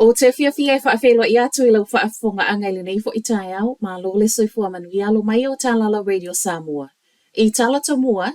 Ou te fiafia e faafeiloai atu i lau faafofogaaga i lenei foi taeao, malo le soifua manuia alo mai o Talala Radio Samoa. I tala tomua,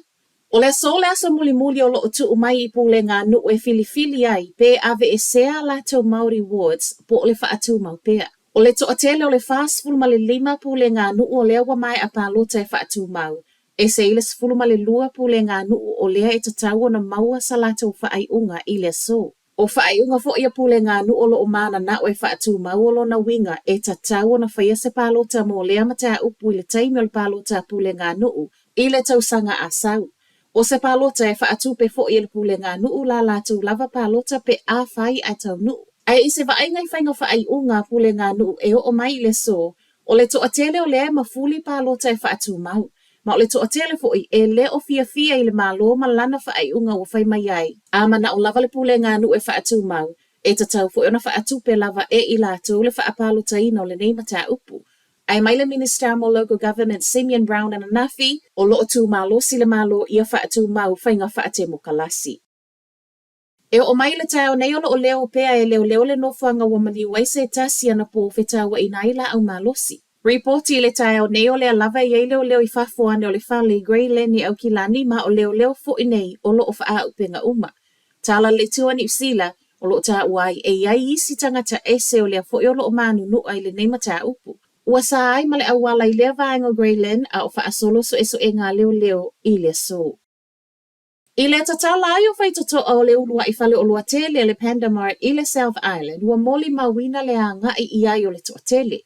o le aso le aso mulimuli o loo tuu mai i pulega a nuu e filifili ai pe aveesea a latou Māori Wards po o le faatumau pea. O le toatele o le 45 pulega a nuu o lea ua maea palota e faatumau, ese ai le 12 pulega a nuu o lea e tatau ona maua sa latou faaiuga i le aso. O faaiuga foi a pulega a nuu o lo o mananao e faatumau o lona uiga e tatau ona faia se palota mo lea mataupu i le taimi o le palota a pulega a nuu i le tausaga a sau. O se palota e faatupe foi e le pulega a nuu la latou lava palota pe afai ae taunuu. Ae i se vaaiga i faiga faaiuga a pulega a nuu e oo mai i le aso, O le toatele o lea e mafuli palota e faatumau, ma o le toatele foi e le o fiafia i le Malo ma lana faaiuga ua fai mai ai. A manao lava le pulega a nuu e faatumau, e tatau foi ona faatupe lava e i latou le faapalotaina o lenei mataupu. Ae mai le Minisita mo Local Government Simeon Brown ananafi, o lo o tu malosi le Malo ia faatumau faiga faatemokalasi. E oo mai i le taeao nei o lo o leo pea e leoleo le nofoaga ua maliu ai se tasi anapo fetauaiina ai laau malosi. Ripoti i le taeao nei o lea lava e i ai leoleo i fafo ane o le fale i Grey Lynn i Aukilani ma o leoleo foi nei o lo o faaauupega uma. Tala le Itu a Niu Sila o lo o taua ai e i ai isi tagata ese o lea foi o lo o mānunuʻa i lenei mataupu. Ua sa ai ma le auala i lea vaega o Grey Lynn a o faasolo suesuega a leoleo i le aso. I le tatala ai o faitotoa o le uluai faleoloa tele a le Panda Mart i le South Island, ua molimauina le agai i ai o le toatele.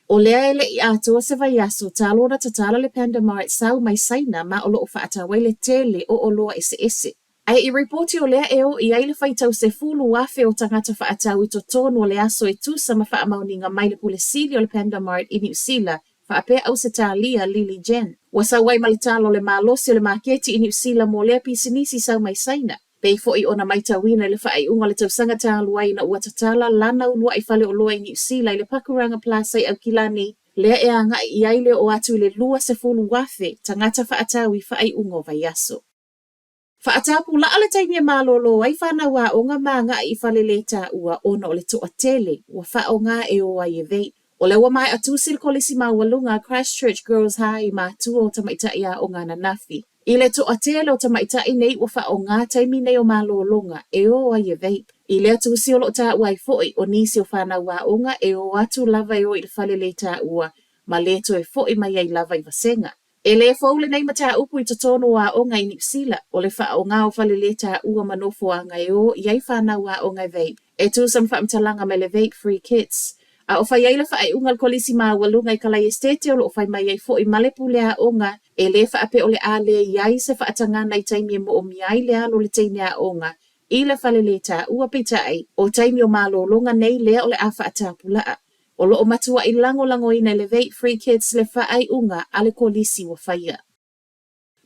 O lea e le i atoa se vaiaso talu ona tatala le Panda Mart sau mai Saina ma o lo o faatau ai le tele o oloa eseese. Ae i ripoti o lea e o i ai le faitau 10,000 o tagata faatau i totonu o le aso e tusa ma faamaoniga mai le Pule Sili o le Panda Mart i Niu Sila faapea Ausetalia Lily Jen. Ua sau ai ma le tala o le malosi o le maketi i Niu Sila mo lea pisinisi sau mai Saina. Pei foi ona maitauina i le faaiuga o le tausaga talu ai ina ua tatala lana uluai faleoloa i Niu Sila i le Pakuranga Plaza i Aukilani, lea e agai i ai le oo atu i le 20,000 tagata faatau i faaiuga o vaiaso. Faatapulaa le taimi e malōlō ai fanau aoga ma agai i fale lē taua ona o le toatele ua faaaoga e o ai e vape. O lea ua maea tusi le Kolisi Maualuga a Christchurch Girls High i matua o tamaitai aoga ananafi. I le toatele o tamaitai nei ua faaaoga taimi nei o malōlōga e o ai e vape. I lea tusi o lo o taua ai foi o nisi o fanau aoga e o atu lava e o i le fale lē taua ma lē toe foʻi mai ai lava i vasega. E le fou lenei mataupu i totonu o aoga i Niu Sila, o le faaaoga o fale lē taua ma nofoaga e o i ai fanau aoga e vape, e tusa ma faamatalaga mai le Vape Free Kids. A o fai ai le faaiuga a le Kolisi Maualuga i Kalaiestete o lo o fai mai ai foi ma le pule aoga, e le faapea o le a le i ai se faatagana i taimi e moomia ai le alo o le teine aoga i le fale lē taua, peitai, o taimi o malōlōga nei lea o le a faatapulaa. O lo o matuai lagolagoina e le Vape Free Kids le faaiuga a le Kolisi ua faia.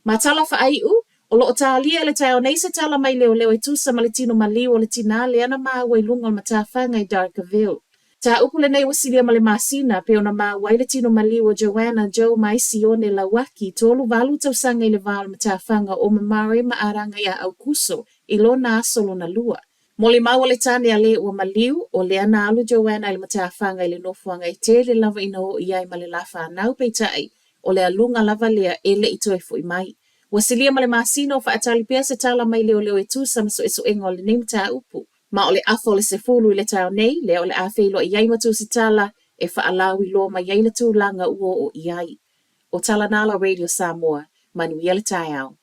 Ma tala faaiu, o lo o talia i le taeao nei se tala mai leoleo e tusa ma le tino maliu o le tinā lea na maua i luga o le matafaga i Dargaville. Tāupu lenei ua silia ma le masina, pei ona maua ai le tino maliu o Joanna Joe Maisione Lauaki, 38 tausaga i le va o le matafaga o Mamare ma Araga iā Aukuso i lona aso lona lua. Molimau a le tane a le ua maliu, o lea na alu Joanna i le matafaga i le nofoaga e tele lava ina o i ai ma le la fanau, peitai, o le aluga lava lea e le i toe foʻi mai. Ua silia ma le masina o faatali pea se tala mai leoleo e tusa ma suesuega o lenei mataupu. Ma o le afa o le 10 i le taeao nei, lea o le a feiloai ai ma Tusitala e faalauiloa mai ai le tulaga ua oo i ai. O Talanala Radio Samoa, manuia le taeao.